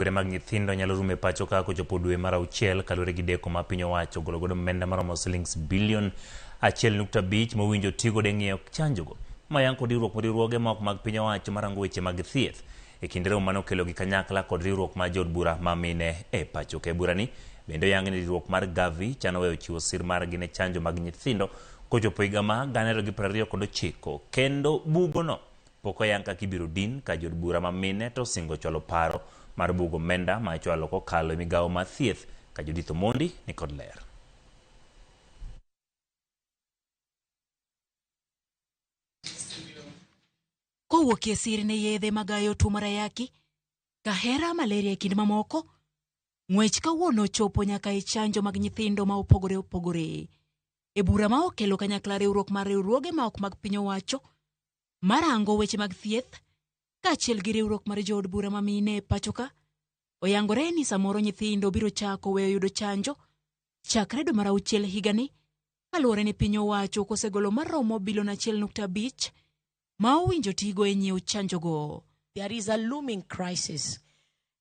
Kwere mag nyithindo nyalo rumo e pacho ka kochopo dwe mar auchiel kaluwore gi deko ma piny owacho ogolo godo omenda maromo silings bilion 1.5 mowinjo ti godo e ng'iewo chanjogo. Ma yang kod riwruok riwruoge ma ok mag piny owacho marango weche mag thieth e kind romo mane okelo gi kanyakla kod riwruok mar jood bura ma mine e pacho ka. E burani bende oyang ni riwruok mar Gavi chano weyo chiwo sir margi ne chanjo mag nyithindo kochopo higa ma 2029 kendo bugono Pok oyang kaka ibiro din ka jood bura ma mine to osingo chwalo paro mar bugo omenda ma ichwalo kokalo e migawo mar thieth ka Judith Omondi ni kod ler. Kowuok e sir ne yedhe magayo tuo mar ayaki, kahera, malaria e kind mamoko, ng'wech kawuono ochopo nyaka e chanjo mag nyithindo ma opogore opogore. E bura ma okelo kanyakla riwruok mar riwruoge ma ok mag piny owacho marango weche mag thieth kaachiel gi riwruok mar jood bura ma mine e pacho ka, oyangore ni samoro nyithindo biro chako weyo yudo chanjo chakre dwe mar auchiel higani kaluwore ni piny owacho kosegolo maromo bilion 1.5 ma owinjo tigo e nyiewo chanjogo. There is a looming crisis,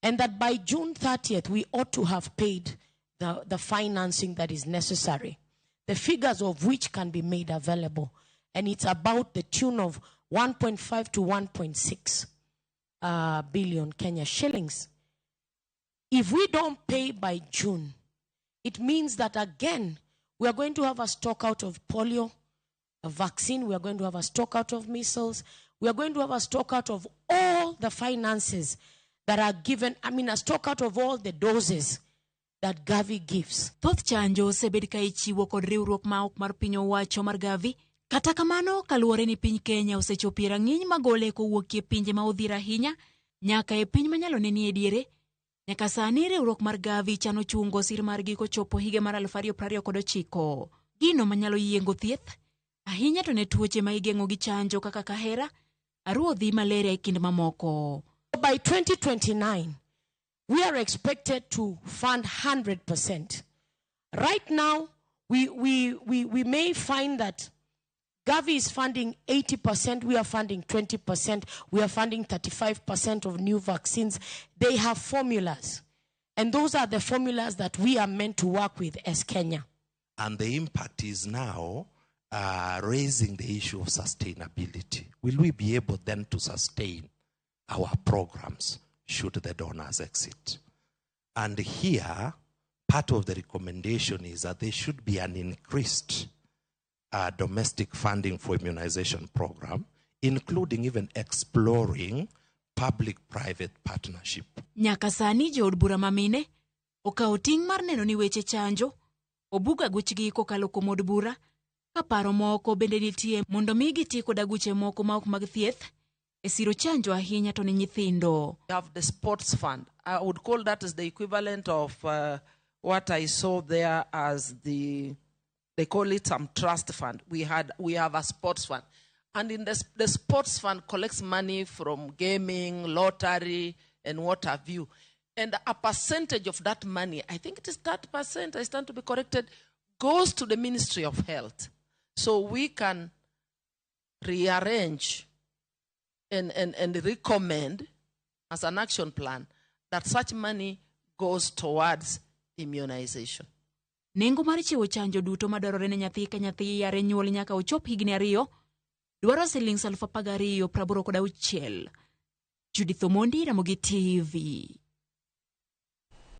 and that by June 30th, we ought to have paid the financing that is necessary, the figures of which can be made available. And it's about the tune of 1.5 to 1.6 billion Kenya shillings. If we don't pay by June, it means that again, we are going to have a stock out of polio, a vaccine, we are going to have a stock out of measles, we are going to have a stock out of all the finances that are given, I mean, a stock out of all the doses that Gavi gives. Thoth chanjo osebed ka ichiwo kod riwruok ma ok mar piny owacho mar Gavi. Kata kamano, kaluwore ni piny Kenya osechopo e rang'iny magole kowuok e pinje ma odhier ahinya nyaka e piny manyalo ne ni e diere, nyaka sani riwruok mar Gavi chano chungo sir margi kochopo higa mar 2029. Gino manyalo yiengo thieth, ahinya to ne tuoche ma igeng'o gi chanjo kaka kahera, aruodhi, malaria e kind mamoko. By 2029, we are expected to fund 100%. Right now, we may find that Gavi is funding 80%, we are funding 20%, we are funding 35% of new vaccines. They have formulas. And those are the formulas that we are meant to work with as Kenya. And the impact is now raising the issue of sustainability. Will we be able then to sustain our programs should the donors exit? And here, part of the recommendation is that there should be an increased domestic funding for immunization program, including even exploring public-private partnership. Nyaka sani jood bura ma mine okawo ting' mar neno ni weche chanjo obug aguchgi kokalo kuom od bura ka paro moko bende nitie mondo mi giti kod aguche moko ma ok mag thieth e siro chanjo ahinya to ne nyithindo. We have the sports fund. I would call that as the equivalent of what I saw there as the, they call it some trust fund. We have a sports fund. And in the sports fund collects money from gaming, lottery, and what have you. And a percentage of that money, I think it is 30%, I stand to be corrected, goes to the Ministry of Health. So we can rearrange and recommend as an action plan that such money goes towards immunization. Nengo mar chiwo chanjo duto madwarore ne nyathi ka nyathi yare nyuol nyaka ochop higni 2 dwaro silings 12,086. Judith Omondi, Ramogi TV.